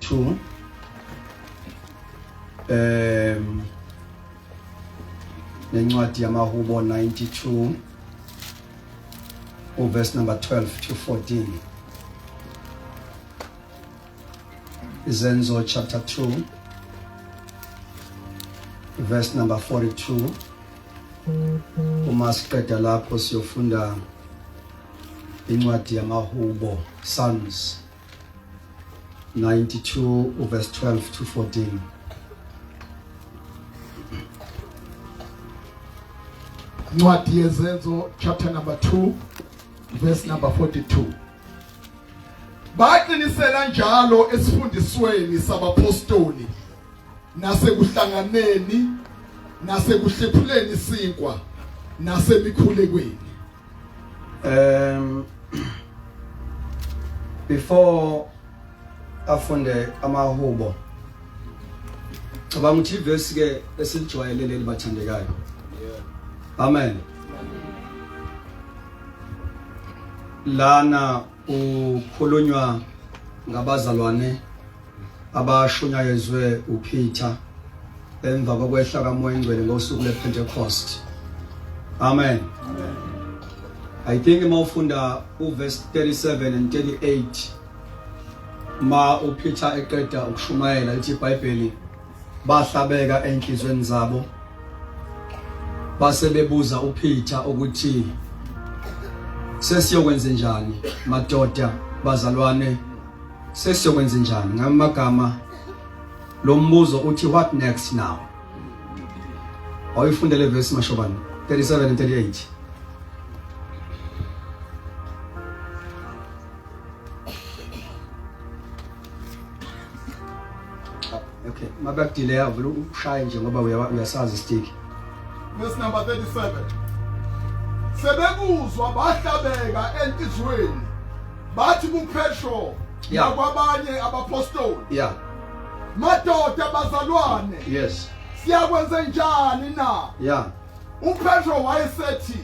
2 nencwadi yamahubo 92 uverse number 12 to 14. Izenzo chapter 2 verse number 42. Uma siqeda lapho siyofunda incwadi yamahubo, Psalms 92 verse 12 to 14. Incwadi yeZenzo chapter number 2 verse number 42. Baqinisela njalo esifundisweni sabapostoli nasekuhlanganeni nasekuhlephuleni isinkwa nasemikhulekweni. Before afunde amahubo, cabanga ukuthi ivesi ke esilijwayele leli, bathandekayo. Amen. Lana ukhulunywa ngabazalwane abashunyayezwe uPeter emva kokwehla kaMoya Ingcwele ngosuku lePentecost. Amen. I think uma ufunda uverse 37 and 38, ma uPeter eqeda ukushumayela, lithi iBhayibheli bahlabeka enhlizweni zabo, base bebuza uPeter ukuthi sesiyokwenza njani, madoda, bazalwane, sesiyokwenza njani? Ngamagama lo mbuzo uthi, what next now? Awuyifunde le verse, Mashobane, 37 and 38. Okay, mabakudileya vula ushaye nje ngoba uyasazi stick. Verse number 37. Sebekuzwa bahlabeka enhlizweni, bathi kuPetro nakwabanye abapostoli, madoda, bazalwane, siyakwenze njani na? UPetro wayesethi,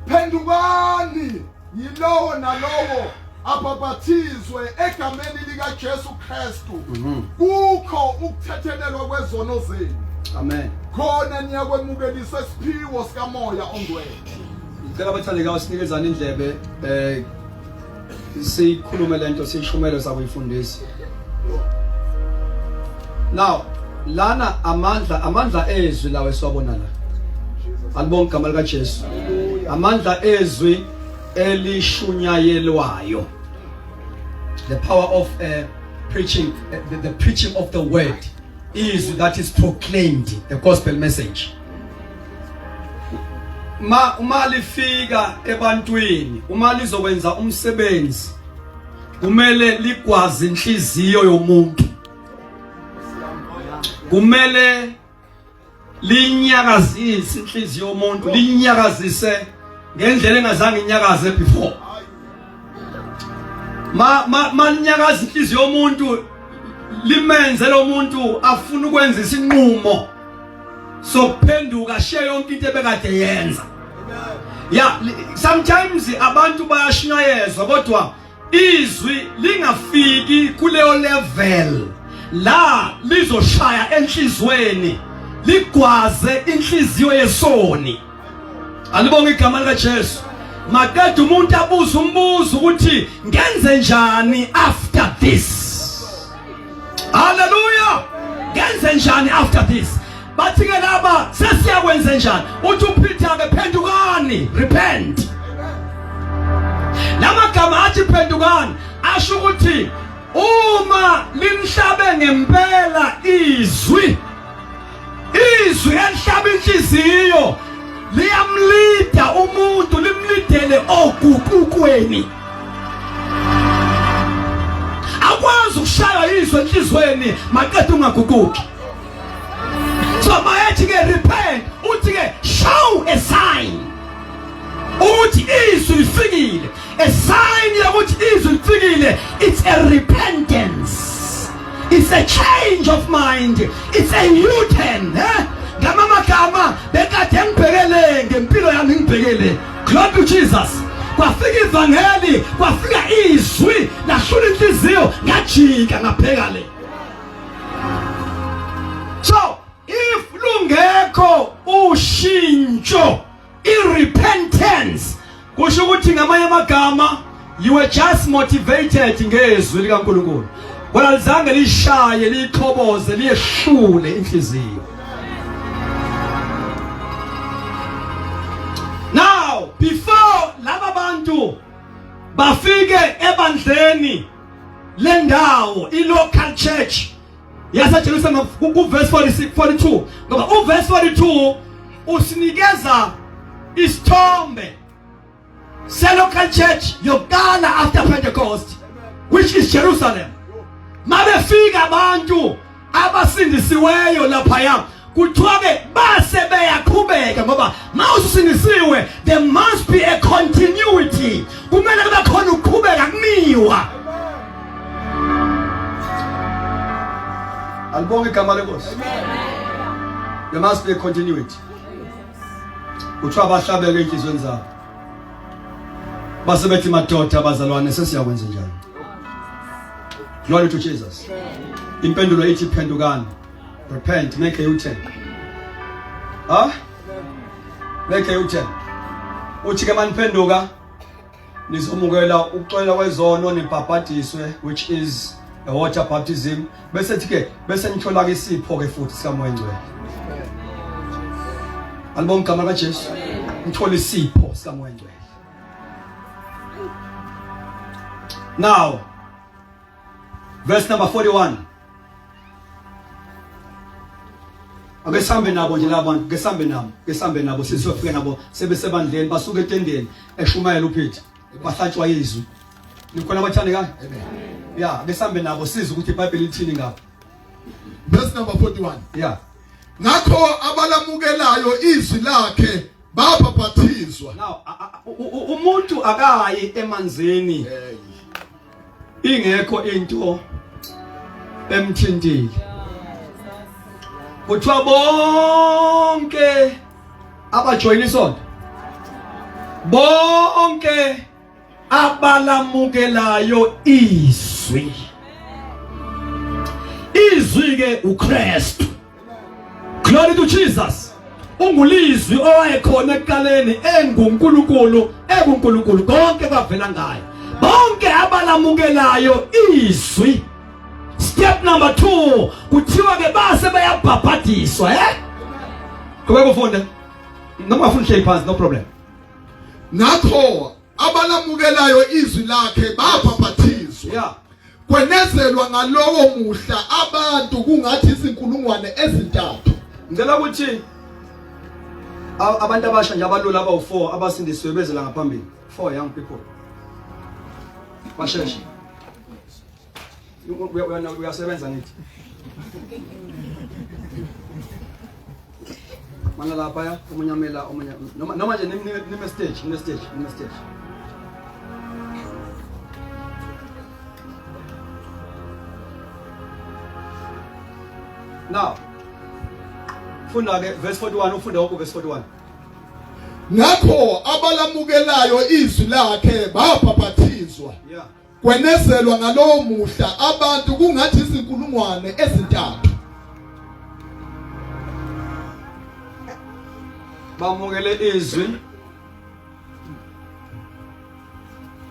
phendukani, yilowo nalowo abhabhathizwe egameni likaJesu Kristu kukho ukuthethelelwa kwezono zenu, Amen. Khona niyakwemukelisa isiphiwo sikaMoya oNgcwele. Ngicela abathandekayo sinikezane indlebe, sikhulume lento siyishumele sakuyifundisa. Now lana amandla ezwi lawo esiwabona la. Alibonke igama lika Jesu. Amandla ezwi elishunyayelwayo. The power of preaching, the preaching of the word is that is proclaimed, the gospel message. Ma uma lifika ebantwini, uma lizokwenza umsebenzi, kumele ligwaze inhliziyo yomuntu, kumele linyakazise inhliziyo yomuntu, linyakazise ngendlela engazange inyakaze before. Ma malinyakaza inhliziyo yomuntu, limenze lo muntu afuna ukwenza isinqumo sokuphenduka, shiye yonke into ebekade yenza. Yeah, sometimes abantu bayashunyayezwa kodwa izwi lingafiki kuleyo level la lizoshaya enhlizweni, ligwaze inhliziyo yesoni. Alibonge igama lika Jesu. Maqeda umuntu abuza umbuzo ukuthi ngenze njani after this? Hallelujah. Ngenze njani after this? Bathi ke laba sesiyakwenza njani? Uthi uPeter ke, phendukani, repent. Lamagama athi phendukani asho ukuthi uma limhlabe ngempela izwi, izwi elihlaba inhliziyo liyamlida umuntu, limlidele oguqukweni. Akwazi ukushaywa izwi enhlizweni maqeda ungaguquki. So mayethi ke repent, uthi ke show a sign ukuthi izwi lifikile. A sign yokuthi izwi lifikile, it's a repentance, it's a change of mind, it's a U-turn, eh? Ngamamagama bekade ngibhekele ngempilo yami, ngibhekele. Glory to Jesus. Kwafika ivangeli, kwafika izwi, lahlula inhliziyo, ngajika ngabheka le. So if lungekho ushintsho, i-repentance, kusho ukuthi ngamanye amagama you were just motivated ngezwi likaNkulunkulu, kodwa lizange lishaye liyichoboze liyehlule inhliziyo. Now before laba bantu bafike ebandleni lendawo, i-local church yaseJerusalem, ku-verse 46 42, ngoba uverse 42 usinikeza isithombe se-local church yokuqala after Pentecost, which is Jerusalem. Mabefika abantu abasindisiweyo laphaya, kuthiwa ke base beyaqhubeka, ngoba mawusindisiwe there must be a continuity, kumele kube khona ukuqhubeka, kumiwa. Alibonge igama lenkosi. There must be a continuity. Kuthiwa bahlabeke enhliziyweni zabo, base bethi, "Madoda, abazalwane, sesiyakwenza njani?" Glory to Jesus. Impendulo ithi, "Phendukani." Repent, make a U-turn. Huh? Make a U-turn. Uthi ke maniphenduka nizomukela ukuxolela kwezono, nibhabhadiswe, which is a water baptism, bese thi ke bese nithola ke isipho ke futhi sikaMoya Ngcwele. Alibonge igama kaJesu. Nithola isipho sikaMoya Ngcwele. Now verse number 41. Ake sihambe nabo nje labantu, ke sihambe nabo, ke sihambe nabo sizofika nabo sebesebandleni, basuka etendeni eshumayela uPeter, bahlatshwa izwi. Nikhona abathandekayo? Yeah, ake sihambe nabo sizwe ukuthi iBhayibheli lithini ngabo. Verse number 41. Yeah. Ngakho abalamukelayo izwi lakhe babhaphathizwa. Now umuntu akayi emanzini ingekho into emthintile. Kuthiwa bonke abajoyina isonto, bonke abalamukelayo izwi, izwi ke uKristu. Glory to Jesus. Ungulizwi owayekhona ekuqaleni, enguNkulunkulu, ekuNkulunkulu, konke kwavela ngaye. Bonke abalamukelayo izwi. Step number 2, kuthiwa ke base bayabhabhadiswa, eh? Qhubeka ufunde. Noma ufuna uhleli phansi, no problem. Ngakho abalamukelayo izwi lakhe babhaphathizwa. Kwenezelwa ngalowo muhla abantu kungathi izinkulungwane ezintathu. Ngicela ukuthi abantu abasha nje abalula abawu4 abasindisiwe beze la ngaphambili. 4 young people. Basheshe. Uyasebenza ngithi. Mana lapha ya omunye amela omunye, noma nje nime stage, nime stage, nime stage. Now funda ke verse 41, ufunde wonke verse 41. Ngakho abalamukelayo izwi lakhe babhaphathizwa. Kwenezelwa ngalowo muhla abantu kungathi izinkulungwane ezintathu. Bamukele izwi,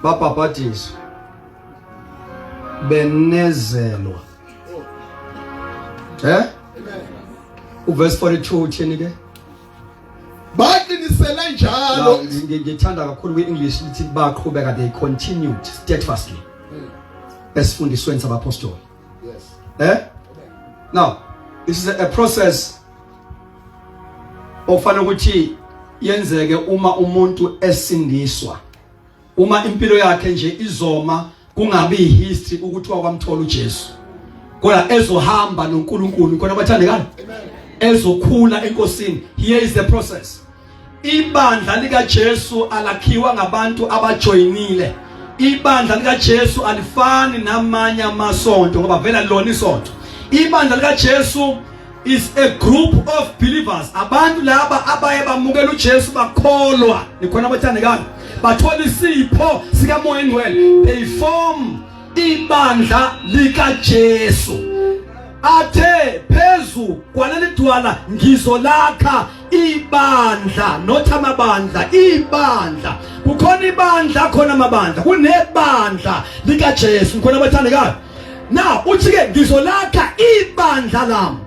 babhabhadiswa, benezelwa. Eh, uverse 42 uthini ke? Baqinisela njalo. Ngithanda kakhulu kwi-English lithi baqhubeka, they continued steadfastly esifundisweni sabapostoli. Yes. Eh, now this is a process ofanele ukuthi yenzeke uma umuntu esindiswa, uma impilo yakhe nje izoma kungabi history ukuthi wakwamthola uJesu, kodwa ezohamba noNkulunkulu khona abathandekayo, ezokhula enkosini. Here is the process. Ibandla likaJesu alakhiwa ngabantu abajoyinile. Ibandla likaJesu alifani namanye amasonto, ngoba vela lona isonto. Ibandla likaJesu is a group of believers, abantu laba abaye bamukela uJesu, bakholwa. Nikhona abathandekayo? Bathola isipho sikaMoya Engcwele. They form ibandla likaJesu. Athe phezu kwaleli dwala ngizolakha ibandla, not amabandla, ibandla. Kukhona ibandla, khona amabandla, kunebandla likaJesu. Khona abathandekayo. Now uthi ke ngizolakha ibandla lami.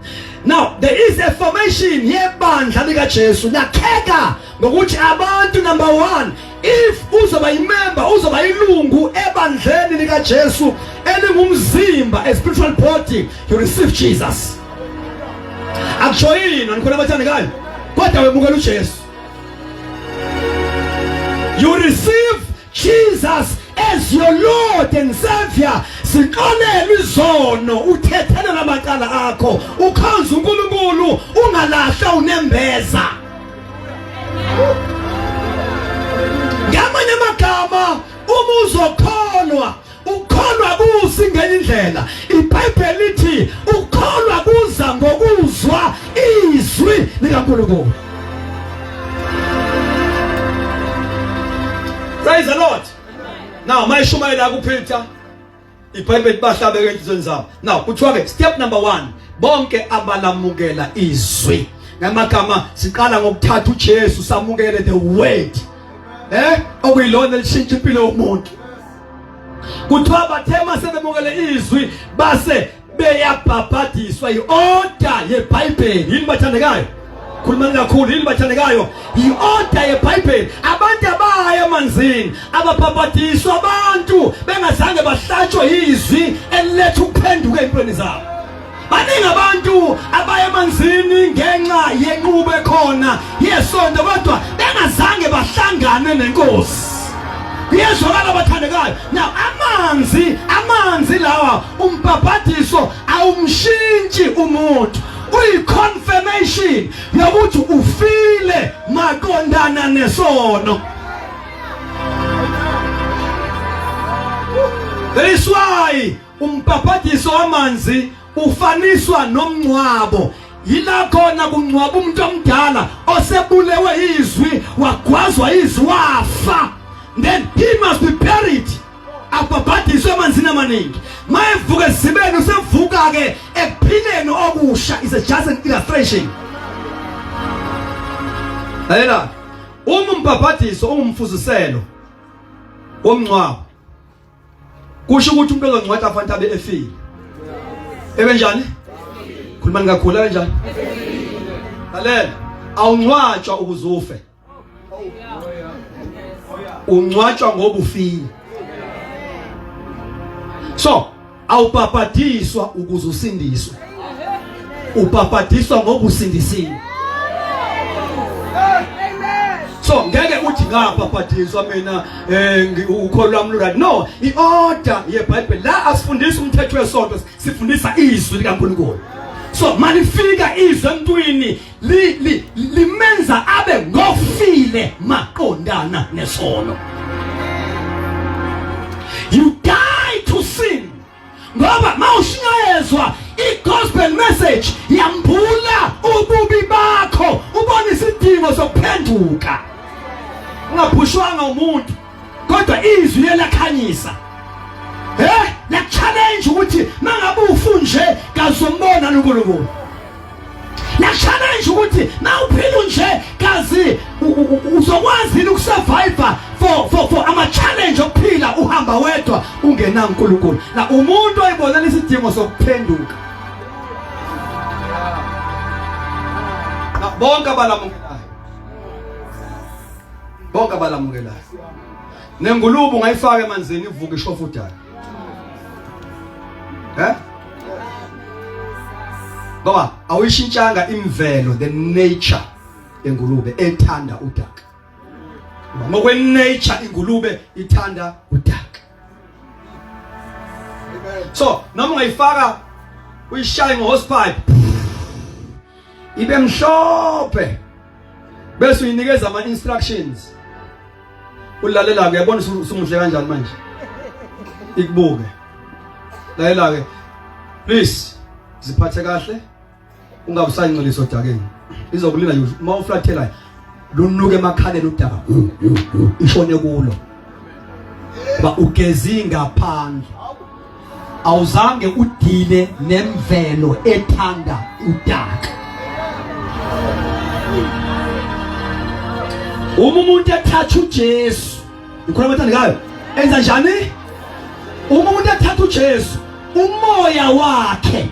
Now there is a formation yebandla likaJesu lakheka ngokuthi abantu, number 1, if uzoba imember, uzoba ilungu ebandleni likaJesu elingumzimba, a spiritual body, you receive Jesus. Akujoyinwa, nikhona abathandekayo, kodwa wemukela uJesu. You receive Jesus as your Lord and Savior. Sixolelwe izono, uthethelele amacala akho, ukhonza uNkulunkulu ungalahla unembeza. Ngamanye amagama, uma uzokholwa, ukukholwa kusi ngenye indlela. IBhayibheli lithi ukukholwa kuza ngokuzwa izwi likaNkulunkulu. Praise the Lord. Now mayishumayela kuPeter, iBhayibheli bahlabeke enhlizweni zabo. Now kuthiwa ke step number 1, bonke abalamukela izwi. Ngamagama siqala ngokuthatha uJesu, samukele the word. Okuyilona elishintsha impilo yomuntu. Kuthiwa bathe masebemukele izwi base beyabhabhadiswa. I-order yeBhayibheli yini bathandekayo? Khulumani kakhulu, yini bathandekayo? I-order yeBhayibheli. Abantu abaya emanzini ababhabhadiswa abantu bengazange bahlatshwe izwi eliletha ukuphenduka empilweni zabo. Baningi abantu abaya emanzini ngenxa yenqubo ekhona yesonto, kodwa bengazange bahlangane nenkosi. Kuyezwakala bathandekayo? Now amanzi lawa, umbhabhadiso awumshintshi umuntu, uyi-confirmation yokuthi ufile maqondana nesono. That is why umbhabhadiso wamanzi ufaniswa nomngcwabo. Yila khona kungcwaba umuntu omdala osebulewe izwi, wagwazwa izwi, wafa. Then he must be buried, abhabhadiswe emanzini amaningi. Mayevuka esizibeni, usevuka ke ekuphileni okusha. Is a just an illustration. Lalela, uma umbhabhadiso ungumfuziselo womngcwabo, kusho ukuthi umuntu ozongcwatshwa afanele abe efile. Ebenjani? Khulumani kakhulu, ebenjani? Lalela, awungcwatshwa ukuze ufe, ungcwatshwa ngoba ufile. So awubhabhadiswa ukuze usindiswe, ubhabhadiswa ngoba usindisiwe. So ngeke uthi ngabhabhadiswa mina, ukholo lwami lu-right. No, i-order yeBhayibheli la, asifundisa umthetho wesonto, sifundisa izwi likaNkulunkulu. So malifika izwi emntwini, limenza abe ngofile maqondana nesono. You die to sin, ngoba mawushunyayezwa i-gospel message yambula ububi bakho, ubona isidingo sokuphenduka, ungaphushwanga umuntu, kodwa izwi lelakhanyisa, la challenge ukuthi mangabe ufu nje kazombona uNkulunkulu. La challenge ukuthi mawuphila nje kazi uzokwazi yini ukusurvive for ama challenge okuphila uhamba wedwa ungena uNkulunkulu. La umuntu oyibonela isidingo sokuphenduka. Na bonke abalamukelayo, bonke abalamukelayo, nengulube ungayifaka emanzini ivuke ishofa udaka, ngoba awuyishintshanga imvelo, the nature yengulube ethanda udaka. Ngokwe nature ingulube ithanda udaka. So noma ungayifaka uyishaye ngo-hosepipe ibe mhlophe, bese uyinikeza ama instructions, ulalela ke, uyabona usumuhle kanjani manje, ikubuke. Lalela ke, please ziphathe kahle, ungabe usayingcolisa odakeni, izokulinda uma uflathela. Lunuke emakhaleni udaka. Ishone kulo. Ba ugezi ngaphandle. Awuzange udile nemvelo ethanda udaka. Uma umuntu ethatha uJesu, ikhona abathandekayo, enza njani? Uma umuntu ethatha uJesu, umoya wakhe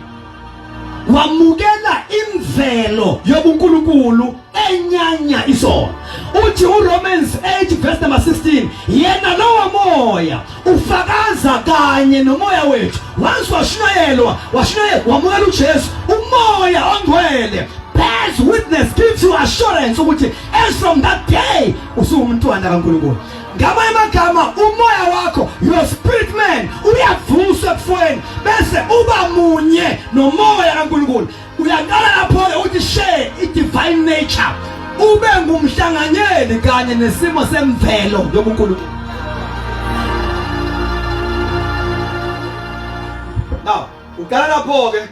wamukela imvelo yobuNkulunkulu enyanya isono. Uthi uRomans 8 verse number 16, yena lowo moya ufakaza kanye nomoya wethu. Once washunyayelwa, washunyayelwa, wamukela uJesu, umoya ongcwele bears witness, gives you assurance ukuthi as from that day usuwumntwana kaNkulunkulu. Ngamanye amagama umoya wakho, your spirit man, uyavuswa ekufweni bese uba munye nomoya kaNkulunkulu. Uyaqala lapho-ke uthi share i-divine nature, ube ngumhlanganyeli kanye nesimo semvelo yobuNkulunkulu. Now uqala lapho-ke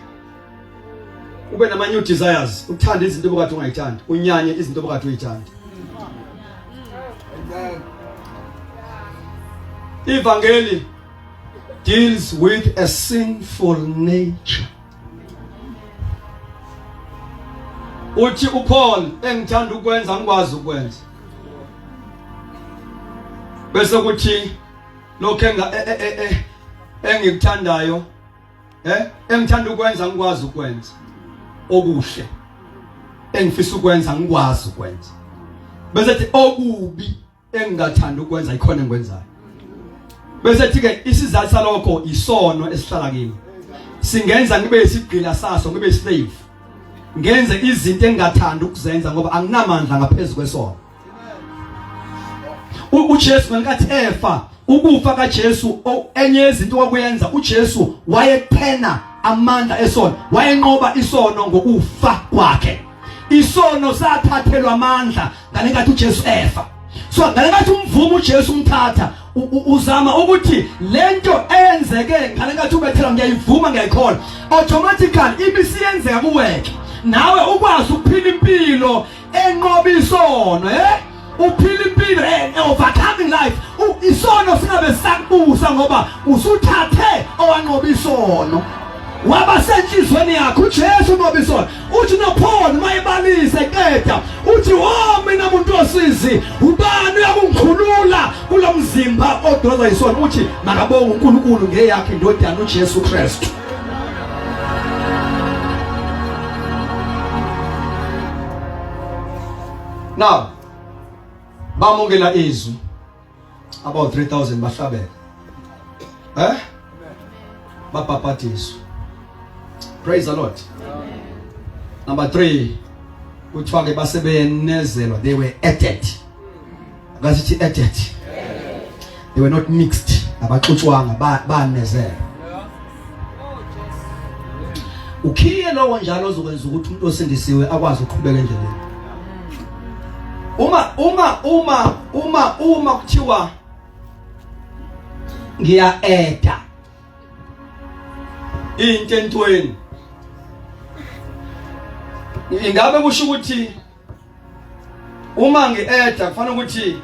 ube nama new desires, uthande izinto obukade ungayithandi, unyanye izinto obukade uyithanda. Ivangeli deals with a sinful nature. Uthi uPaul, engithanda ukwenza ngikwazi ukwenza, bese kuthi lokho engikuthandayo engithanda ukwenza ngikwazi ukwenza okuhle, engifisa ukwenza ngikwazi ukwenza, bese thi okubi engingathanda ukwenza ikhona engikwenzayo. Bese thi ke isizathu salokho isono esihlala kimi, singenza ngibe isigqila saso, ngibe slave, ngenze izinto engingathanda ukuzenza ngoba anginamandla ngaphezulu kwesono. UJesu ngenkathi efa, ukufa kaJesu, enye yezinto kwakuyenza uJesu wayephena amandla esono, wayenqoba isono ngokufa kwakhe. Isono sathathelwa amandla ngalenkathi uJesu efa. So ngalenkathi umvuma uJesu umthatha, uzama ukuthi lento eyenzeke ngalenkathi ubethela ngiyayivuma, ngiyayikholwa, automatically ibisiyenzeka kuweke nawe ukwazi ukuphila impilo enqoba isono, uphila impilo overcoming life. Isono singabe sakubusa ngoba usuthathe owanqoba isono waba senhlizweni yakho. uJesu unqoba isono. Uthi noPaul mayebalise qeda uthi, "Oh mina muntu osizi, ubani uyakungikhulula kulomzimba odoza isono?" Uthi makabonge uNkulunkulu ngeyakhe indodana uJesu Kristu. Now bamukela izwi about 3000 bahlabela, babhabhatiswa. Praise the Lord. Number 3, kuthiwa ke basebenezelwa, they were added. Akasithi added? They were not mixed, abaxutshwanga, banezelwa. Ukhiye lowo njalo ozokwenza ukuthi umuntu osindisiwe akwazi ukuqhubeka endleleni. Uma uma uma uma uma kuthiwa ngiya eda into entweni, ingabe kusho ukuthi uma ngi-eda kufanele ukuthi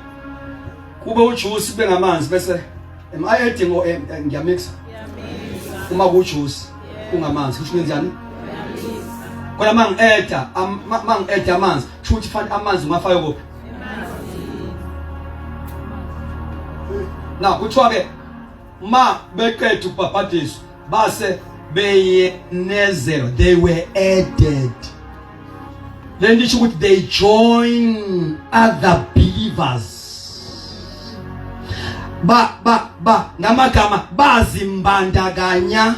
kube ujuice, kube ngamanzi, bese am I adding or ngiyamixa? Uma kujuice kungamanzi, kusho ngenzani kodwa uma ngi-eda, uma ngi-eda amanzi, kusho ukuthi fanele amanzi ungafake kuphi na? Kuthiwa ke ma beqeda ukubhabhadiswa base beyenezelwa, they were added. Lento isho ukuthi they join other believers, ba ba ba ngamagama bazimbandakanya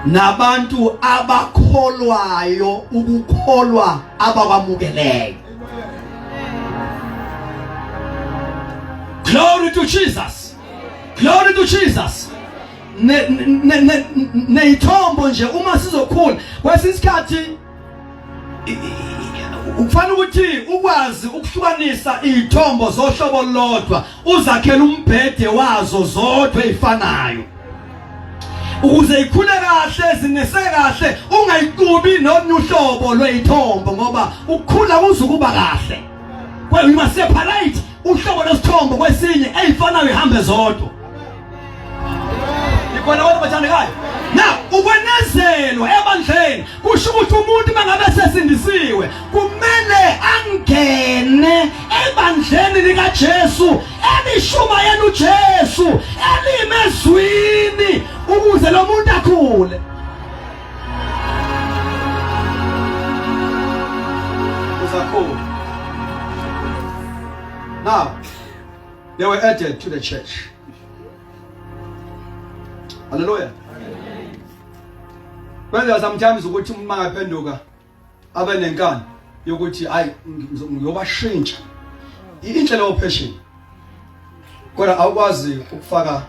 nabantu abakholwayo ukukholwa abakwamukeleyo. Glory to Jesus, glory to Jesus. Neyithombo nje uma sizokhula kwesinye isikhathi kufanele ukuthi ukwazi ukuhlukanisa izithombo zohlobo olulodwa, uzakhele umbhede wazo zodwa ezifanayo. Ukuze ikhule kahle zinese kahle ungayiqubi nolunye uhlobo lweyithombo ngoba ukukhula kuzukuba kahle. Well, you must separate uhlobo lwesithombo kwesinye eyifanayo ihambe zodwa. Ikhona kodwa bathandekayo. Now ukwenezelwa ebandleni kusho ukuthi umuntu mangabe sesindisiwe kumele angene ebandleni likaJesu elishumayela uJesu elimezwini ukuze lo muntu akhule. Uzakhula. Now they were added to the church. Hallelujah. Kwenzeka sometimes ukuthi umuntu mangaphenduka abe nenkani yokuthi hayi ngiyobashintsha. Inhle leyo passion. Kodwa awukwazi ukufaka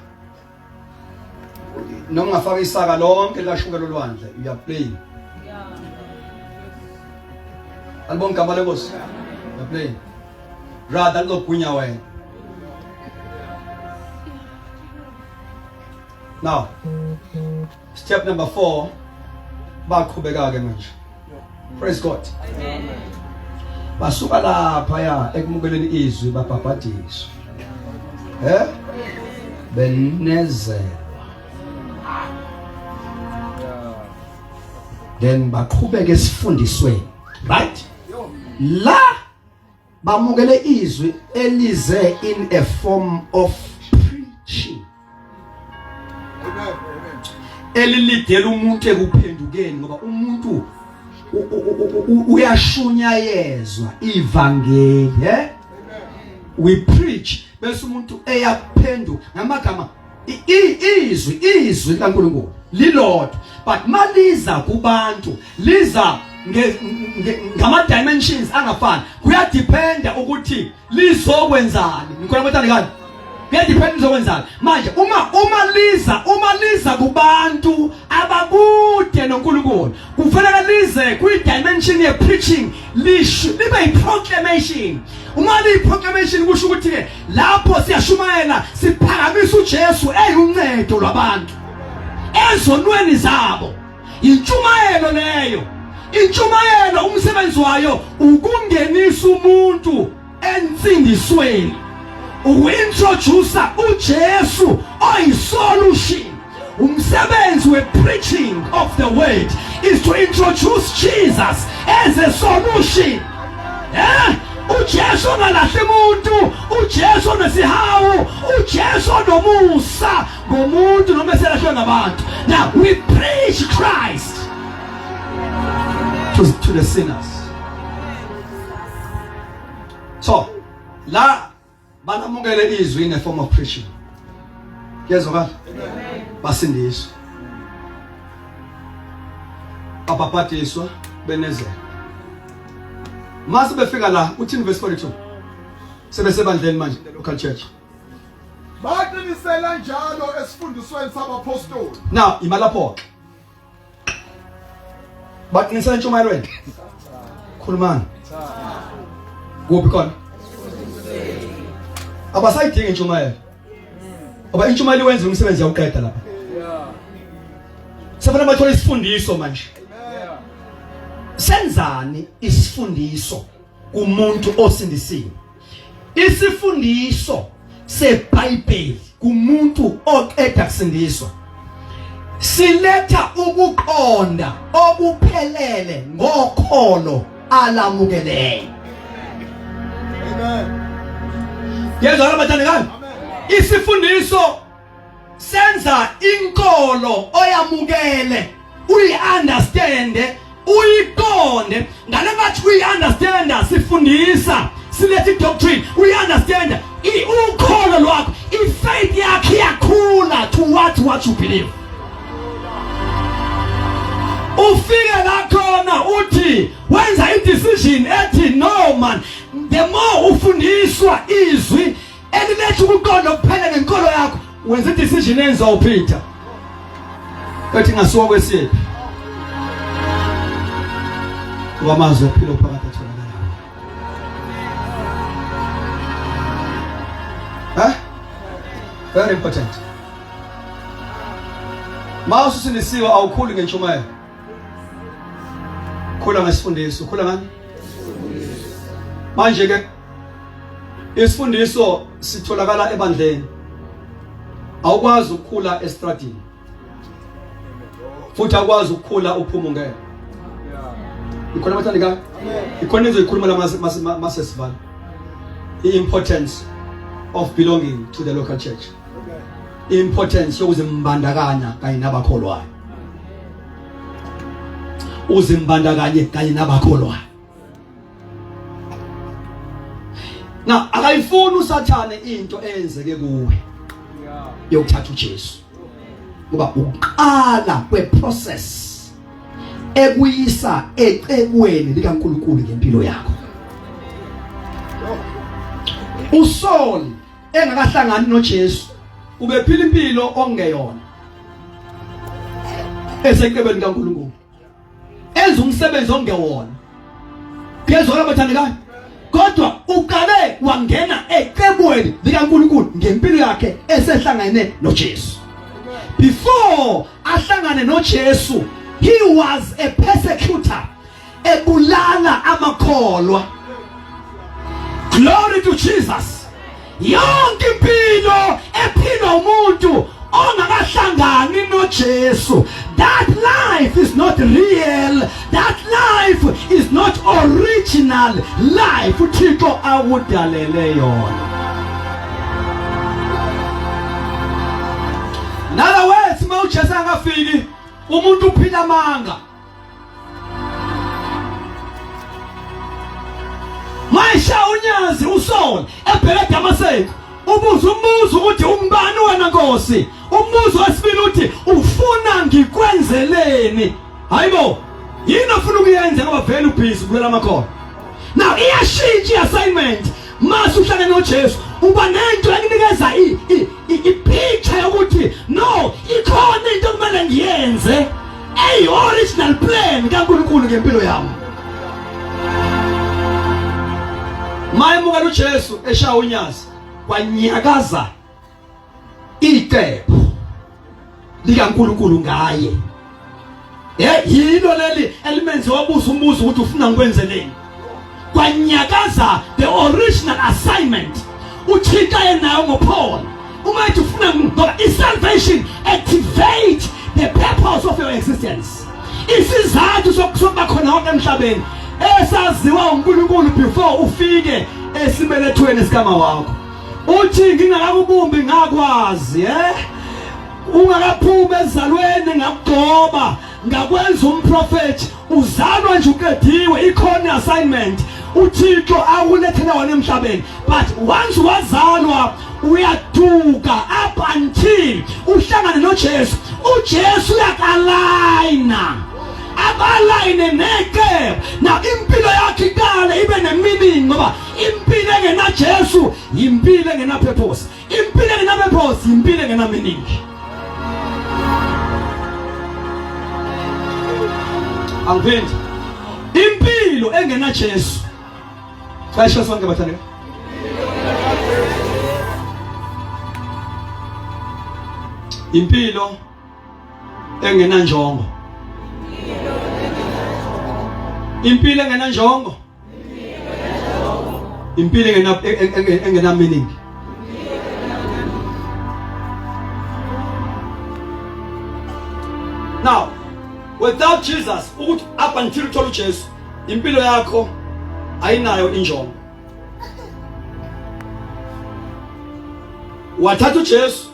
noma ungafaka isaka lonke likashukela olwandle you are playing. Alibonke igama lenkosi. You are playing. Rather lizogwinya wena. Now, step number 4 baqhubeka ke manje. Praise God. Amen. Basuka lapha ya ekumukeleni izwi babhabhadiswa. Eh? Benezelwa. Then baqhubeke esifundisweni. Right? La bamukele izwi elize in a form of preaching elilidela umuntu ekuphendukeni ngoba umuntu uyashunyayezwa ivangeli eh we preach bese umuntu eyaphenduka ngamagama izwi izwi likaNkulunkulu lilodwa but maliza kubantu liza ngama dimensions angafani kuyadependa ukuthi lizokwenzani ngikhona bathandekayo kuyadependa lizokwenzani manje uma uma liza uma liza kubantu abakude noNkulunkulu kufanele lize kwi dimension ye preaching lisho libe yi proclamation uma liyi proclamation kusho ukuthi ke lapho siyashumayela siphakamisa uJesu eyuncedo lwabantu ezonweni zabo intshumayelo leyo intshumayelo umsebenzi wayo ukungenisa umuntu ensindisweni uku-introduce uJesu oyisolution umsebenzi we-preaching of the word is to introduce Jesus as a solution eh uJesu ongalahli umuntu uJesu onesihawu uJesu onomusa ngomuntu noma eselahlwe ngabantu now we preach Christ to, to the sinners so la banamukele izwi in a form of preaching kuyezwakala basindiswa babhabhadiswa benezela mase befika la uthini verse 42 sebesebandleni manje the local church baqinisela njalo esifundisweni sabapostoli now ima lapho ke baqinisela entshumayelweni khulumani kuphi khona abasayidingi intshumayelo ngoba intshumayelo iwenza umsebenzi yawuqeda lapha sefanele bathole isifundiso manje senzani isifundiso kumuntu osindisiwe Isifundiso seBhayibheli kumuntu oqeda kusindiswa siletha ukuqonda okuphelele ngokholo alamukeleyo. Amen. Yezwa bathandekayo? Isifundiso senza inkolo oyamukele uyi-understande uyiqonde ngale ngathi uyi-understanda sifundisa siletha i-doctrine uyi-understanda ukholo lwakho i-faith yakho iyakhula towards what you believe ufike la khona uthi wenza i-decision ethi no man the more ufundiswa izwi eliletha ukuqonda okuphele ngenkolo yakho wenza i-decision enziwa uPeter ethi ngasuka kwesiphi ngoba amazwi aphila phakathi atholakala huh? Very important. Mawususindisiwe awukhuli ngentshumayelo. Khula ngesifundiso, khula ngani? Manje ke isifundiso sitholakala ebandleni. Awukwazi ukukhula estradini. Futhi awukwazi ukukhula uphuma ungena. Ikhona bathandekayo? Ikhona engizoyikhuluma la mase sivala. I-importance of belonging to the local church. Importance yokuzimbandakanya kanye nabakholwayo. Uzimbandakanye kanye nabakholwayo. Now akayifuni uSathane into eyenzeke kuwe yokuthatha uJesu. Ngoba uqala kweprocess ekuyisa ecebweni likaNkuluNkulu ngempilo yakho. uSaul engakahlangani noJesu ubephila impilo okungeyona esecebweni kaNkuluNkulu enza umsebenzi ongewona. Kuyezwakala bathandekayo? Kodwa uqale wangena ecebweni likaNkuluNkulu ngempilo yakhe esehlangene noJesu. Before ahlangane noJesu, he was a persecutor, ebulala amakholwa. Glory to Jesus. Yonke impilo ephilwa umuntu ongakahlangani noJesu, that life is not real, that life is not original life uThixo akudalele yona. In other words, uma uJesu angafiki umuntu uphila amanga. Mayisha unyazi uSaul ebheke eDamaseko ubuza umbuzo ukuthi umbani wena Nkosi. Umbuzo wesibili uthi ufuna ngikwenzeleni? Hayibo, yini ofuna ukuyenza ngoba vele ubhizi ubulala amakholwa. Now iyashintsha i-assignment mase uhlangene noJesu uba nento ekunikeza i-picture yokuthi no ikhona into okumele ngiyenze eyi-original plan kaNkulunkulu ngempilo yami. Mayemukela uJesu eshaya unyazi kwanyakaza icebo likaNkulunkulu ngaye. Eh yilo leli elimenze wabuza umbuzo ukuthi ufuna ngikwenzeleni. Kwanyakaza the original assignment uThixo ayenayo ngoPaul. Uma ethi ufuna ngoba i-salvation activate the purpose of your existence. Isizathu sokuba khona wonke emhlabeni esaziwa uNkulunkulu before ufike esibelethweni sikama wakho. Uthi ngingakakubumbi ngakwazi eh ungakaphumi ezalweni ngakugcoba ngakwenza umprofethi uzalwa nje uqediwe ikhona assignment uThixo akulethela wona emhlabeni but once wazalwa uyaduka up until uhlangane noJesu. uJesu uyakalayina abalayine necebo. Now impilo yakhe iqale ibe nemeaning ngoba impilo engenaJesu yimpilo engenapurpose. Impilo engenapurpose yimpilo engenameaning. Angiphindi. Impilo engenaJesu. Xesha sonke bathandeka. Impilo engenanjongo. Impilo engenanjongo. Impilo engena engena meaning. Now, without Jesus, ukuthi up until uthola uJesu, impilo yakho ayinayo injongo. Wathatha uJesu,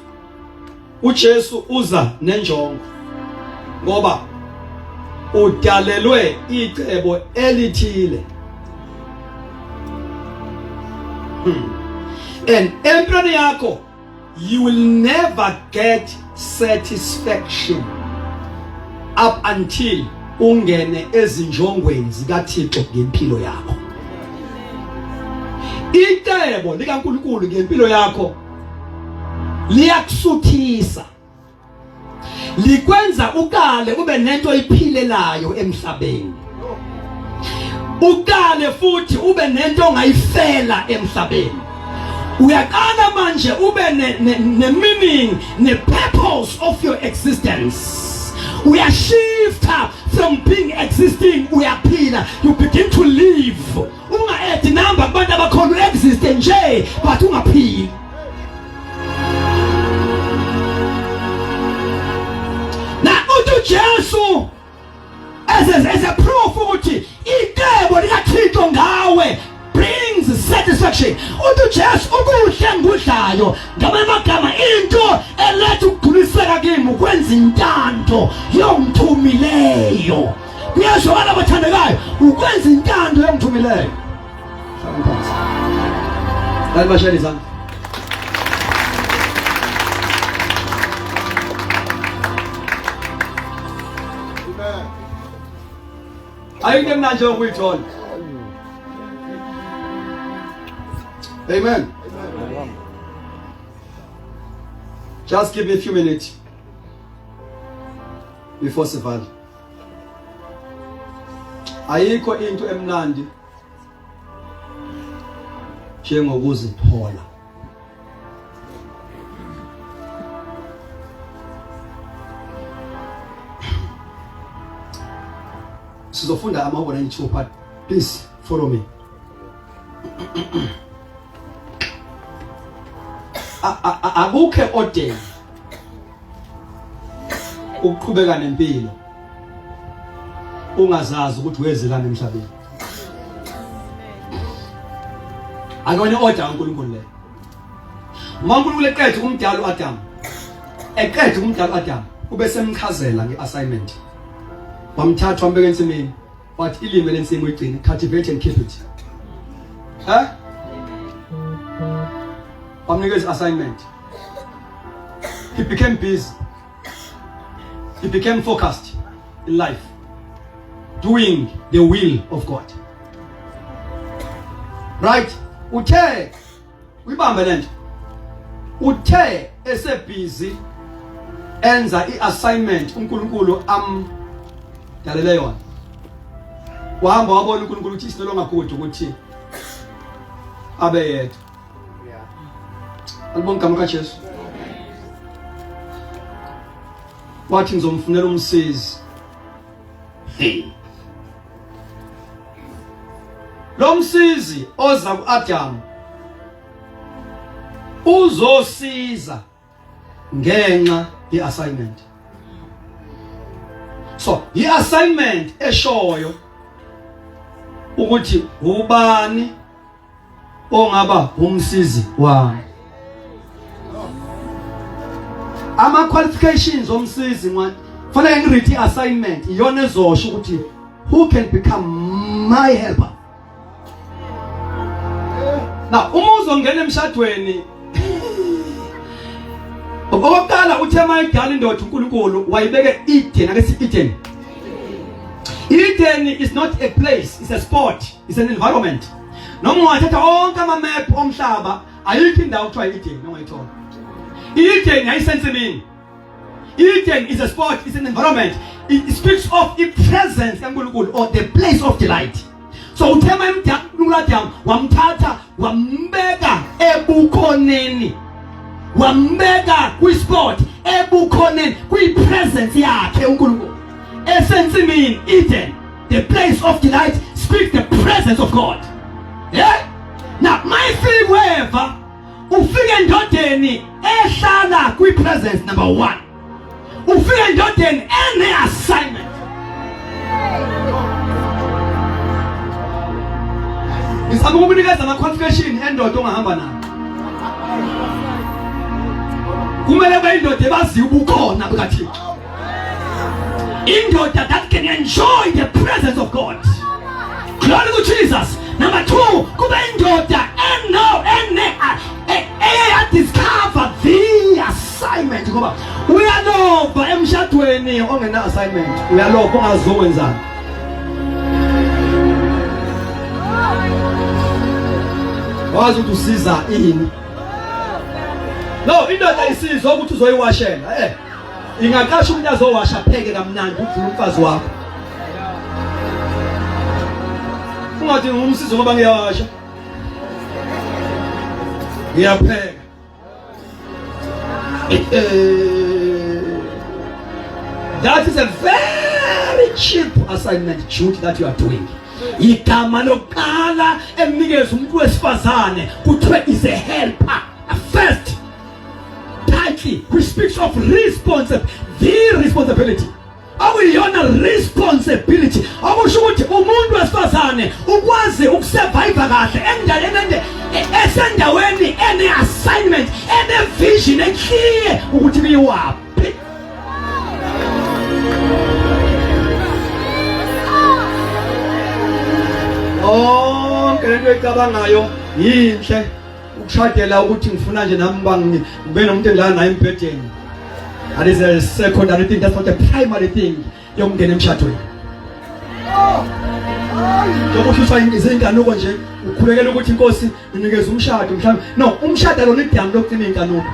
uJesu uza nenjongo ngoba udalelwe icebo elithile. And empilweni yakho you will never get satisfaction up until ungene ezinjongweni zikaThixo ngempilo yakho. Icebo likaNkulunkulu ngempilo yakho liyakusuthisa, likwenza ukale ube nento oyiphilelayo emhlabeni, ukale futhi ube nento ongayifela emhlabeni. Uyaqala manje ube ne, ne, ne meaning ne purpose of your existence. Uyashifta from being existing, uyaphila, you begin to live. Unga add number kubantu abakhona, exist nje but ungaphili. Na uthi uJesu as a proof ukuthi icebo likaThixo ngawe brings satisfaction. Uthi uJesu ukudla engikudlayo, ngamanye amagama into eletha ukugculiseka kimi ukwenza intando yongithumileyo. Kuyezwakala abathandekayo, ukwenza intando yongithumileyo. Hlala phansi. Lani bashayela izandla. Amen. Ayikho emnandi ukuyithola. Amen. Just give me a few minutes before sivala. Ayikho into emnandi njengokuzithola. Sizofunda amahubo 92, but please follow me. Akukho order ukuqhubeka nempilo ungazazi ukuthi wezelani emhlabeni. Akuyona order kaNkulunkulu leyo. Uma uNkulunkulu eqeda ukumdala uAdam, eqeda ukumdala uAdam, ube semchazela ngeassignment. Wamthatha wambeka ensimini, wathi ilime lensimu uyigcine, cultivate and keep it. Eh? Wamnikeza assignment. He became busy. He became focused in life, doing the will of God. Right? Uthe uyibambe lento. Uthe esebhizi enza iassignment uNkulunkulu amdalele yona. Wahamba wabona uNkulunkulu ukuthi it's no longer good ukuthi abe yedwa. Alibonga igama kaJesu. Wathi ngizomfunela umsizi. Hey. Lo msizi oza kuAdam uzosiza ngenxa yeassignment. So, iassignment eshoyo ukuthi ubani ongaba umsizi wami. Ama qualifications omsizi ngwa fanele ngiread assignment iyona ezosho ukuthi who can become my helper. Now uma uzongena emshadweni, okokuqala uthe mayidala indoda uNkulunkulu wayibeke Eden. Ake sithi Eden. Eden is not a place, it's a spot, it's an environment. Noma ungathatha onke ama map omhlaba, ayikho indawo kuthiwa Eden ongayithola. Eden yayisensimini. Eden is a spot, it's an environment. It speaks of the presence kaNkulunkulu or the place of delight. So uthe mayemdala uNkulunkulu Adam wamthatha wambeka ebukhoneni, wambeka kwispot ebukhoneni, kwipresence yakhe uNkulunkulu esensimini Eden, the place of delight speaks the presence of God. Yeah, now mayifika uEva, ufike endodeni ehlala kwi-presence number 1, ufike endodeni ene assignment. Ngizama ukukunikeza ama-qualification endoda ongahamba nayo. Kumele kube indoda ebaziyo ubukhona bukaThixo, indoda that can enjoy the presence of God. Glory to Jesus. Number 2, kube indoda eno ene eye discover the assignment, ngoba uyalova emshadweni ongena assignment, uyalova ungazokwenzani. Wazi ukuthi usiza ini. No, indoda isizwa ukuthi uzoyiwashela. Ingaqasha umuntu azowasha pheke kamnandi ukudlula umfazi wakho. Ungathi ngumsizo ngoba ngiyawasha. Ngiyapheka. That is a very cheap assignment duty that you are doing. Igama lokuqala elinikeza umuntu wesifazane kuthiwe is a helper. A first title which speaks of responsibility, the responsibility. Akuyiyona responsibility okusho ukuthi umuntu wesifazane ukwazi ukusurvive kahle endaweni ende esendaweni ene assignment ene vision eclear ukuthi kuyiwaphi. Onke lento ecabangayo yinhle ukushadela ukuthi ngifuna nje nami ngibe nomuntu engilala naye embhedeni. That is a secondary thing, that's not the primary thing yokungena emshadweni. Njengoba uhlutshwa izinkanuko nje ukhulekela ukuthi inkosi inikeze umshado mhlawumbe. No, umshado lona idamu lokucima inkanuko.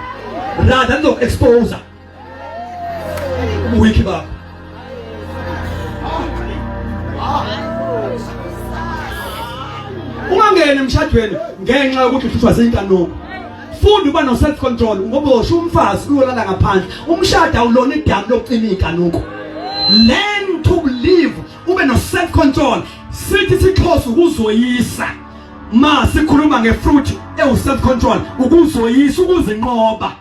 Rather lizoku-expose ubuwiki bakho. Ungangeni emshadweni ngenxa yokuthi uhlutshwa zinkanuko. Funda uba no self control ngoba uzosho umfazi uyolala ngaphandle. Umshado awulona idamu lokucima inkanuko. Learn to live ube no self control. Sithi siXhosa ukuzoyisa. Ma sikhuluma ngefruit ewu self control ukuzoyisa ukuzinqoba.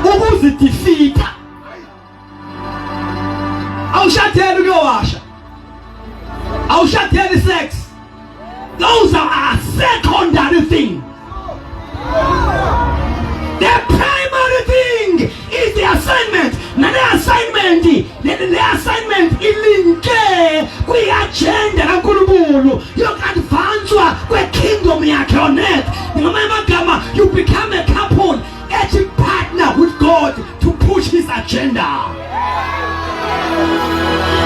Ukuzidefeata. Awushadeli ukuyowasha. Awushadeli sex. Those are a secondary thing. The primary thing is the assignment. Nale assignment, le assignment ilinke kwi-agenda kaNkulunkulu yoku-advanswa kwe-kingdom yakhe on earth. Ngamanye amagama, you become a couple ethi partner with God to push his agenda.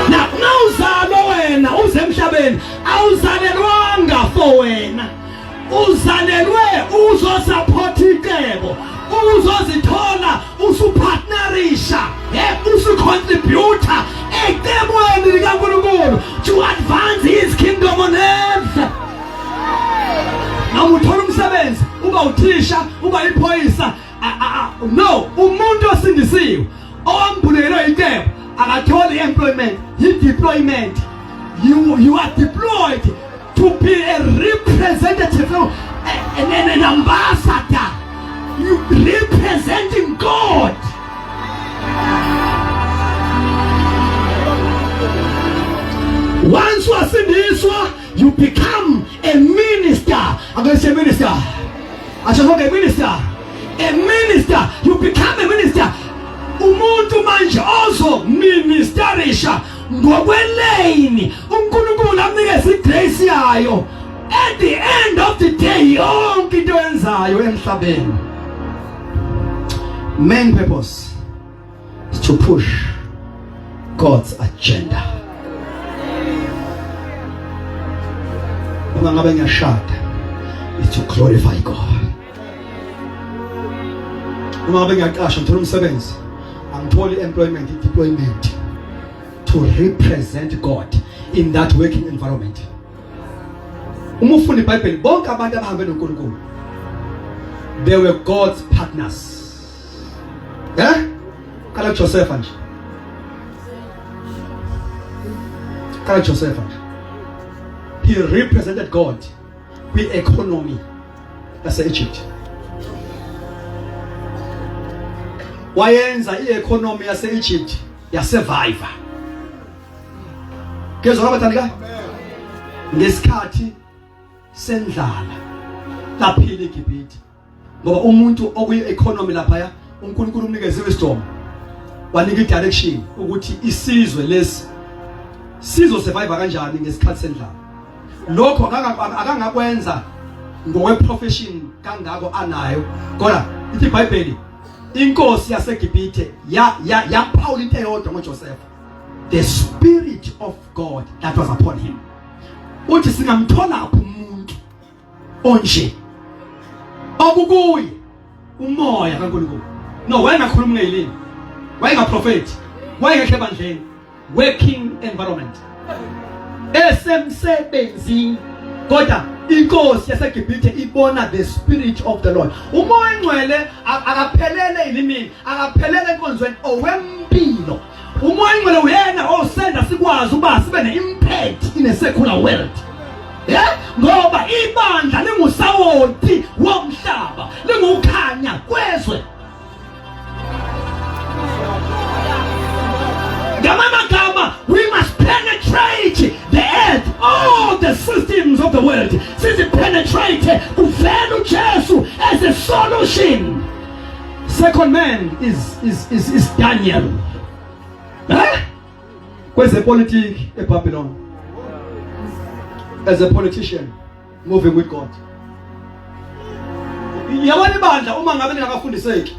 Now, nawuzalwa wena uze emhlabeni awuzalelwanga for wena. Uzalelwe uzosupport icebo. Uzozithola usupartnerisha, usucontributor ecebweni likaNkulunkulu to advance his kingdom on earth. Noma uthola umsebenzi, uba uthisha, uba iphoyisa, no, umuntu osindisiwe owambulelwe icebo akatholi employment, yi-deployment. You are deployed to be a representative, an ambassador. You representing God. Once wasindiswa, you become a minister. I'm going to say minister. I shall a minister. A minister. You become a minister. Umuntu manje ozo ministerisha ngokwelane uNkulunkulu amnikeze igrace yayo. At the end of the day yonke into yenzayo emhlabeni. Main purpose is to push God's agenda. Uma ngabe ngiyashada is to glorify God. Uma ngabe ngiyaqasha ngithola umsebenzi angitholi employment deployment to represent God in that working environment. Uma ufunda iBhayibheli bonke abantu abahambe noNkulunkulu they were God's partners. Eh? Qala Joseph nje. Qala Joseph nje. He represented God kwi-economy yase-Egypt. Wayenza i-economy yase-Egypt yasurvive. Kezwa abathandekayo? Ngesikhathi sendlala laphila iGibhithe. Ngoba umuntu okuyi-economy laphaya uNkulunkulu umnikeze wisdom wanika i-direction ukuthi isizwe lesi sizo survive kanjani ngesikhathi sendlala. Lokho akangakwenza ngokwe profession kangako anayo, kodwa ithi iBhayibheli inkosi yaseGibhithe ya yaphawula into eyodwa ngoJoseph, the spirit of God that was upon him. Uthi singamthola phi umuntu onje okukuye umoya kaNkulunkulu? No, wayengakhulumi ngeyilimi, wayengaprofethi, wayengekho ebandleni, working environment, esemsebenzini, kodwa Inkosi yaseGibhithe ibona the spirit of the Lord. Umoya ongcwele akaphelele elimini, akaphelele enkonzweni, owempilo. Umoya ongcwele uyena osenza sikwazi ukuba sibe ne-impact in a secular world. Yeah? Ngoba ibandla lingusawoti womhlaba, lingukhanya kwezwe. Ngamanye amagama, we must penetrate the earth, all the systems of the world. Sizi-penetrate kuvela uJesu as a solution. Second man is Daniel. Eh? Kwezepolitiki eBabylon. As a politician moving with God. Yabona ibandla uma ngabe lingakafundiseki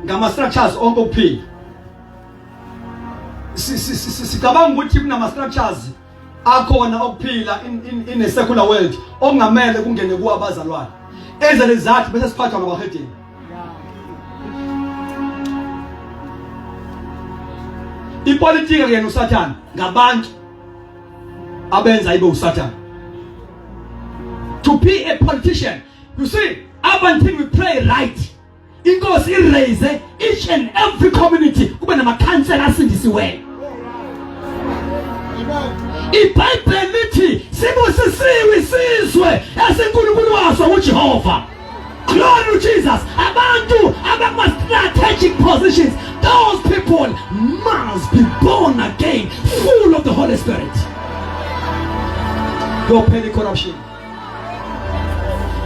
ngama structures onke okuphila. Sicabanga ukuthi kunama structures akhona okuphila in a secular world okungamele kungene kuwo abazalwane. As a result bese siphathwa ngabahedeni. Ipolitiki kuyena uSathane ngabantu abenza ibe uSathane. To be a politician, you see, up until we pray right, inkosi i-raise each and every community kube namakhansela asindisiweyo. IBhayibheli lithi sibusisiwe isizwe esinkulunkulu waso uJehova. Glory to Jesus. Abantu abakuma strategic positions, those people must be born again, full of the Holy Spirit. Kuyophela i-corruption.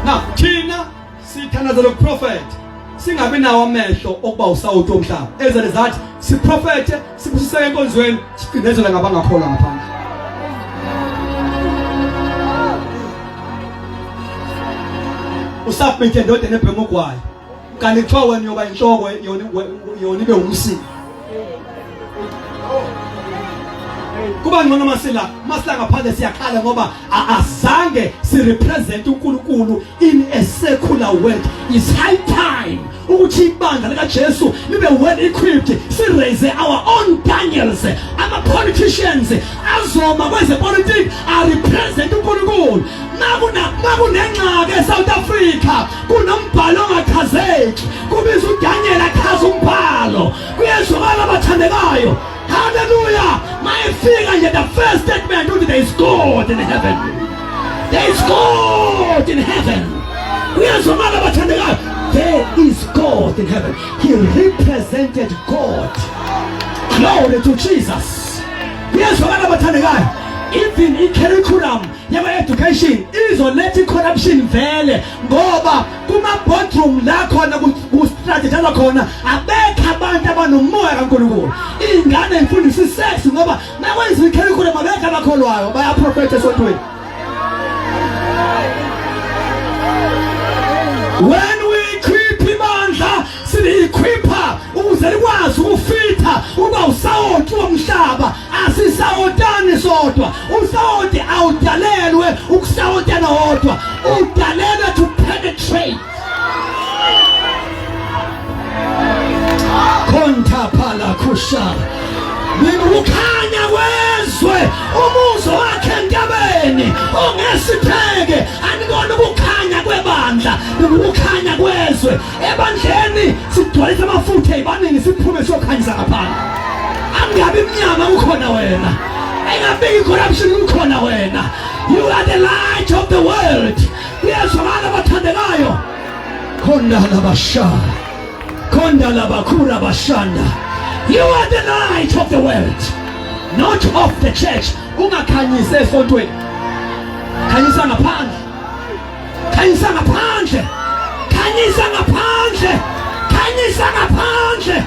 Now, thina sithandazela ukuprofetha singabi nawo amehlo okuba usawoti womhlaba. As a result, siprofethe, sibusiseke enkonzweni, sicindezele ngabangakholwa ngaphandle. Usubmit endodeni ebhema ugwayi. Kanti kuthiwa wena uyoba inhloko, yona ibe umsila. Kuba ngcono masila masila ngaphandle siyakhala ngoba azange si represent uNkulunkulu in a secular world. It's high time ukuthi ibandla likaJesu libe well equipped, si raise our own Daniels, ama politicians azoma kwezepolitiki a represent uNkulunkulu. Makunengxaki eSouth Africa, kunombhalo ongachazeki, kubiza uDaniel achaza umbhalo. Kuyezwakala abathandekayo. Hallelujah. Mayefika nje, the first statement uthi there is God in heaven. There is God in heaven. Kuyezwakala abathandekayo. There is God in heaven. He represented God. Glory to Jesus. Kuyezwakala abathandekayo. Even i-curriculum yama-education izoletha i-corruption vele, ngoba kuma-boardroom la khona kustrategiza khona abekho abantu abanomoya kaNkulunkulu. Iy'ngane yifundisa isex ngoba nakwenziwa i-curriculum abekho abakholwayo, bayaprofetha esontweni. When we equip ibandla, sili-equipa ukuze likwazi ukufitha ukuba usawoti womhlaba. Asisawotani sodwa. Usawoti awudalelwe ukusawotana wodwa, udalelwe to penetrate. Konta phala kusha Nikukhanya kwezwe, umuzo wakhe entabeni ongesitheke. Anikona ukukhanya kwebandla, nikukhanya kwezwe. Ebandleni sigcwalisa amafutha ezibanini, siphume siyokhanyisa ngaphandle. Angabi mnyama kukhona wena, engabiki corruption kukhona wena. You are the light of the world. Kuyezwakala abathandekayo. Khona labasha, khonda labakhula bashanda. You are the light of the world, not of the church. Ungakhanyise esontweni, khanyisa ngaphandle, khanyisa ngaphandle, khanyisa ngaphandle, khanyisa ngaphandle.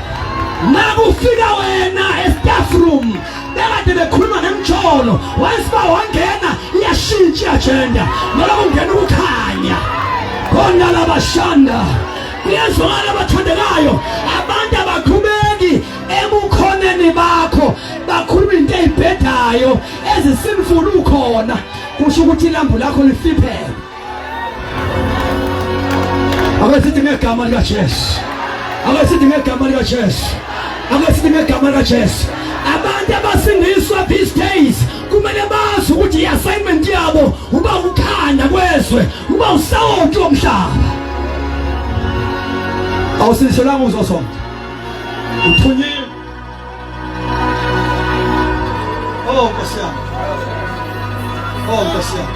Nakufika wena e-staff room, bekade bekhuluma ngemjolo, once ba wangena iyashintsha i-agenda ngoba kungena ukukhanya. Khona labashanda. Kuyezwakala abathandekayo. Abantu abaqhubeki ebukhoneni bakho bakhuluma into eyibhedayo ezisinful ukhona, kusho ukuthi ilambu lakho lifiphele. Ake sithi ngegama likaJesu, ake sithi ngegama likaJesu, ake sithi ngegama likaJesu. Abantu abasindiswa these days kumele bazi ukuthi ukuthi i-assignment yabo uba ukukhanya kwezwe, uba usawoti womhlaba. Awusindiselwanga uzosonta, uthunyiwe. Oh Nkosi yami, oh Nkosi yami,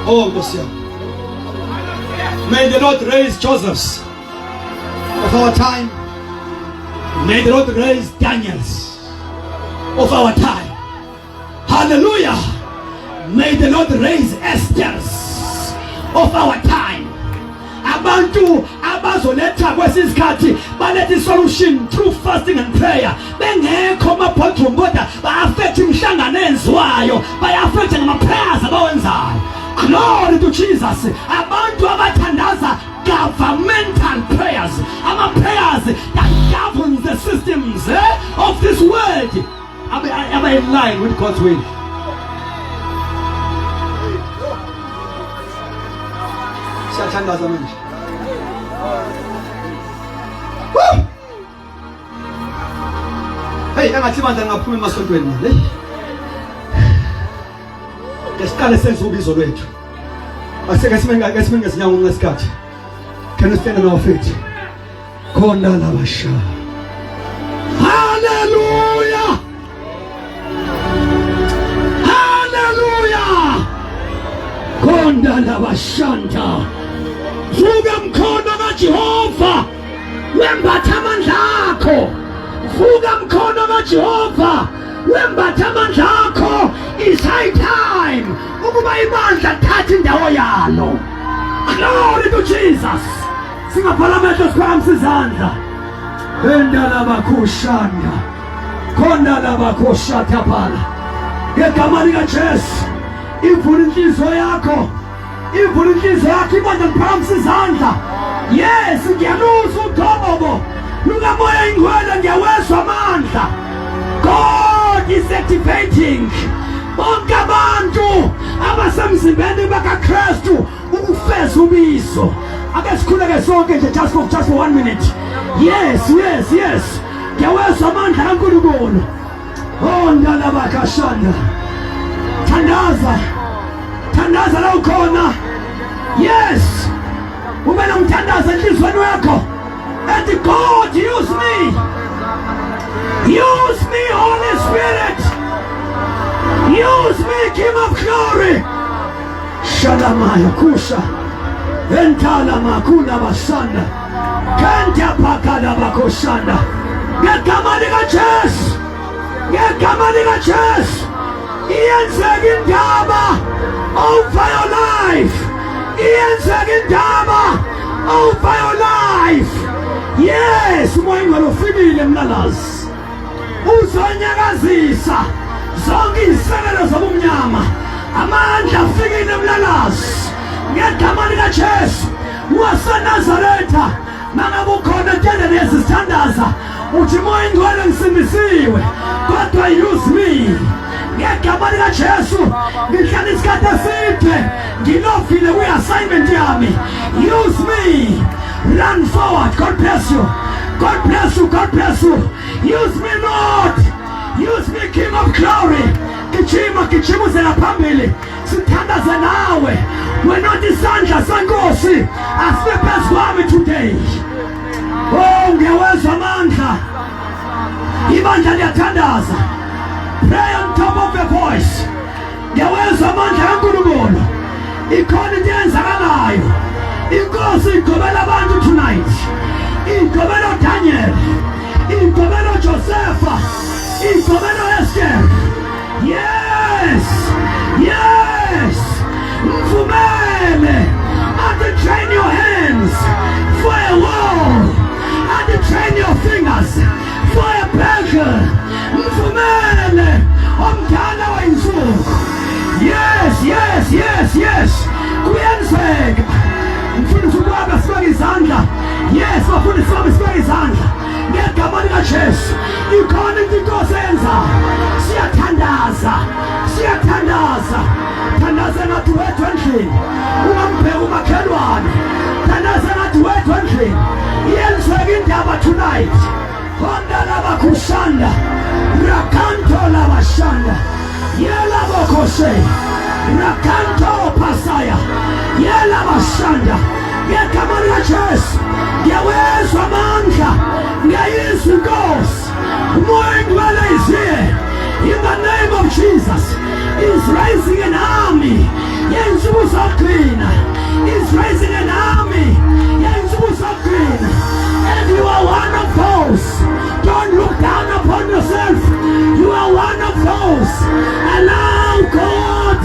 oh Nkosi yami. May the Lord raise Josephs of our time. May the Lord raise Daniels of our time. Hallelujah. May the Lord raise Esthers of our time. Abantu abazoletha kwesisikhathi baletha solution through fasting and prayer, bengekho ama-boardroom, kodwa ba-affect imihlangano eyenziwayo, baya-affect ngama-prayers abawenzayo. Glory to Jesus. Abantu abathandaza governmental prayers, ama-prayers that governs the systems of this world, abe abe in line with God's will. Siyathandaza manje. Woo! Hey, engathi ibandla lingaphuma emasontweni manje. Hey. Ke siqale senze ubizo lwethu. Aseke sime ngezinyawo ngesikhathi. Can we stand on our feet? Khona labasha. Hallelujah! Hallelujah! Khona labashanta. Vuka mkhono kaJehova. Wembatha amandla akho. Vuka mkhono kaJehova. Wembatha amandla akho. It's high time ukuba ibandla thatha indawo yalo. Glory to Jesus. Singaphala amehlo, siphakamisa izandla. Endala bakhushanda. Khona labakhoshataphala. Ngegama likaJesu. Ivula inhliziyo yakho. Ivula inhliziyo yakho, ibandla liphakamisa izandla. Yes, ngiyaluzwa ugcobo lukaMoya Ingcwele, ngiyawezwa amandla. God is activating bonke abantu abasemzimbeni bakaKristu ukufeza ubizo. Ake sikhuleke sonke nje, just for one minute. Yes. Ngiyawezwa amandla kaNkulunkulu. Oh, ndalabakashanda. Thandaza. Thandaza la ukhona. Yes. Ube nomthandazo enhliziyweni yakho. And God, use me. Use me, Holy Spirit. Use me, King of Glory. Shalamaya kusha. Entala makula basanda. Kenta pakala bakoshanda. Ngegama likaJesu. Ngegama likaJesu. Iyenzeka indaba over your life. Iyenzeka indaba over your life. Yes, uMoya Ingcwele ufikile mlalazi. Uzonyakazisa zonke izisekelo zobumnyama. Amandla afikile mlalazi. Ngegama likaJesu waseNazaretha. Mangabe ukhona etendeni yesithandaza, uthi, "Moya Ingcwele, ngisindisiwe, kodwa use me." Ngegama likaJesu, ngihlala isikhathi eside ngilovile kwi-assignment yami. Use me. Run forward. God bless you. God bless you. God bless you. Use me, Lord. Use me, King of Glory. Gijima, gijima uze ngaphambili, sithandaze nawe. Wena othi isandla senkosi asibe phezu kwami today. Oh, ngiyawezwa amandla. Ibandla liyathandaza. Pray on top of your voice. Ngiyawezwa amandla kaNkulunkulu. Ikhona into eyenzakalayo. Inkosi igobela abantu tonight. Igobela uDaniel, igobela uJosepha, igobela uEsther. Yes, mvumele athi train your hands for a war, athi train your fingers for a battle. Mvumele omdala wayinsuku. Yes, kuyenzeka. Mfundisi ubaba, sibeke izandla. Yes, bafundisi bami, sibeke izandla ngegama likaJesu. Ikhona into inkosi eyenzayo. Siyathandaza, siyathandaza. Thandaza ngathi wedwa endlini, ungambheka umakhelwane. Thandaza ngathi wedwa endlini. Iyenzeka indaba tonight. Honda labakushanda, rakanto labashanda. Yela bokose. Rakanto pasaya. Yela bashanda. Ngegama likaJesu. Ngiyawezwa amandla. Ngiyayizwa inkosi. Umoya oyingcwele is here. In the name of Jesus. Is raising an army. Yensuku zokugcina. Is raising an army. Yensuku zokugcina. And you are one of those. Don't look down upon yourself. You are one of those. Allow God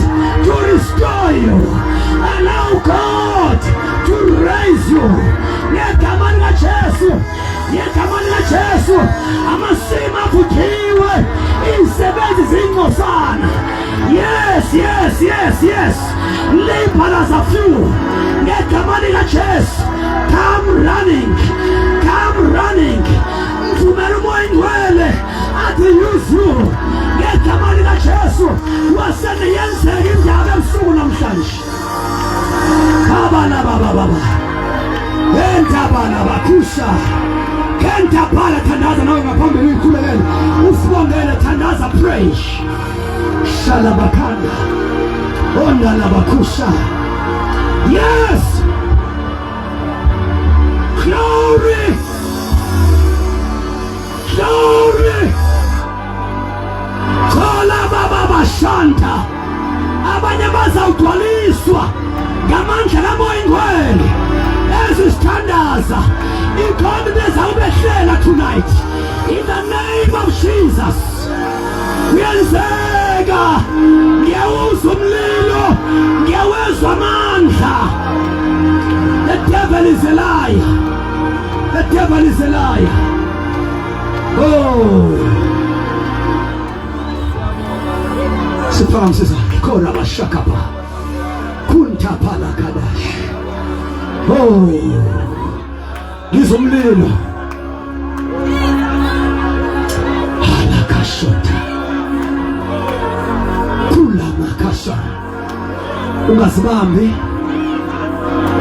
to restore you. Allow God to raise you. Ngegama likaJesu. Ngegama likaJesu. Amasimu avuthiwe. Izisebenzi zingcosana. Yes, yes, yes, yes. Laborers are few. Ngegama likaJesu. Come running. Come running. Mvumela umoya ingcwele athi use you. Ngegama likaJesu. Wasene yenzeka indaba ebusuku namhlanje. Baba la baba baba. Enta bala bakusha. Kenta bala thandaza nawe ngaphambili uyikhulekele. Usibongele thandaza pray. Shalabakanda. Onda labakusha. Yes. Glory. Glory. Khola baba bashanta. Abanye bazawugcwaliswa ngamandla kaMoya Ingcwele. Ezisithandaza ikhona into ezawubehlela tonight. In the name of Jesus. Kuyenzeka. Ngiyawuzwa umlilo. Ngiyawezwa amandla. The devil is a liar. The devil is a liar. Oh. Siphakamise izandla. Khona bashakapa. Kunta pala kadash. Oh. Ngizomlilo. Halakashota. Kula makasha. Ungazibambi.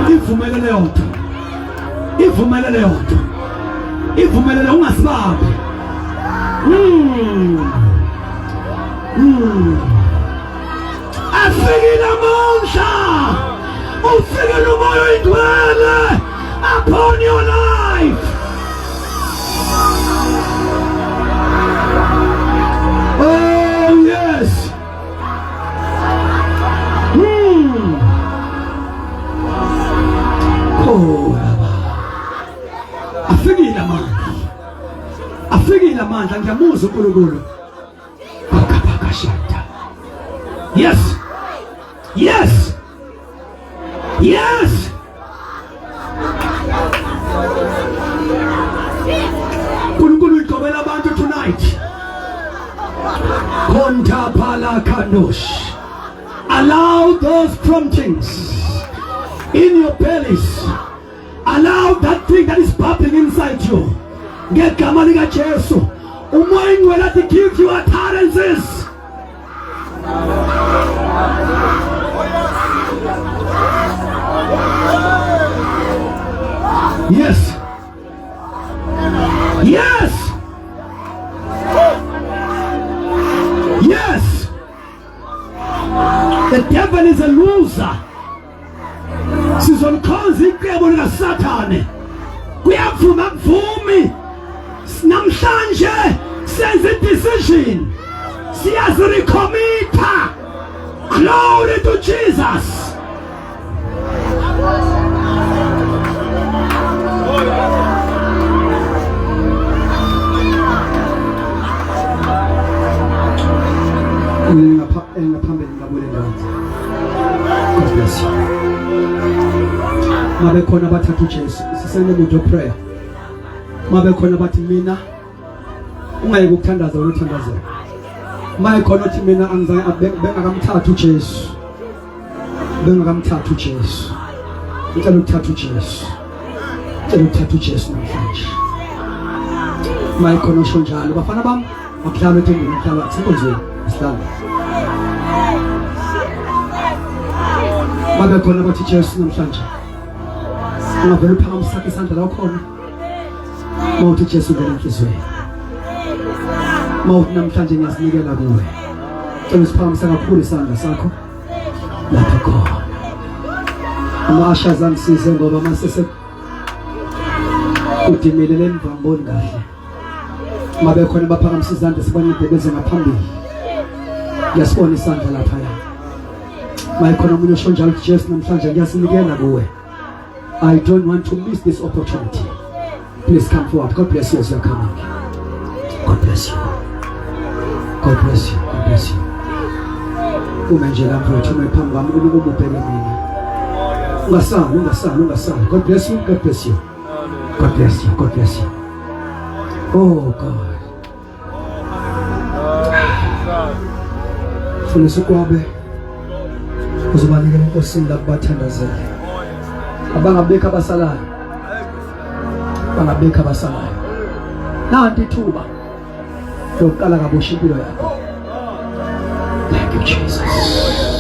Ivumele leyo nto. Ivumele leyo nto. Ivumele ungazibambi. Afikile amandla. Ufikile umoya oyingcwele upon your life. Oh yes. Khona ba. Afikile amandla. Afikile amandla ngiyamuzwa uNkulunkulu. Bakabakashanta. Yes. Yes. Yes. uNkulunkulu ugcobela abantu tonight. Konta palakanosh. Allow those promptings in your bellies. Allow that thing that is bubbling inside you. Ngegama likaJesu. Umoya ingcwele athi give you utterances. Yes. Yes. Yes. The devil is a loser. Sizolikhonza icebo likaSathane. Kuyavuma kuvumi. Namhlanje senze decision. Siyazirecommitha. Glory to Jesus. Ngaphambili ngabule ndawo. God bless you. Mabe khona abathatha uJesu. Sisene mood of prayer. Mabe khona bathi mina ungayeki ukuthandaza wena uthandazela. Maye khona uthi mina angizange bengakamthatha uJesu. Bengakamthatha uJesu. Ngicela ukuthatha uJesu. Ngicela ukuthatha uJesu namhlanje. Maye khona osho njalo bafana bami akudlalwa ethendeni akudlalwa senkonzweni sidlala. Mabe khona bathi Jesu namhlanje. Ungavele uphakamisa isandla la khona. Mawuthi Jesu ngena enhliziyweni. Mawuthi namhlanje ngiyazinikela kuwe. Cela usiphakamisa kakhulu isandla sakho lapho khona. Amasha zangisize ngoba mase kudimile lemva ngiboni kahle. Mabe khona baphakamisa izandla sibancede beze ngaphambili. Ngiyasibona isandla lapha ya. Mayikhona omunye osho njalo Jesu namhlanje ngiyasinikela kuwe. I don't want to miss this opportunity. Please come forward. God bless you as you're coming. God bless you. God bless you. God bless you. Ume nje la mfowethu ume phambi kwami uma ubheke mina. Ungasali, ungasali, ungasali. God bless you. God bless you. God bless you. God bless you. Oh God. Fundisa ukwabe uzobanikela enkosini lapho bathandazele. Abangabikho abasalayo. Bangabikho abasalayo. Nanti ithuba lokuqala kabusha impilo yakho. Thank you Jesus.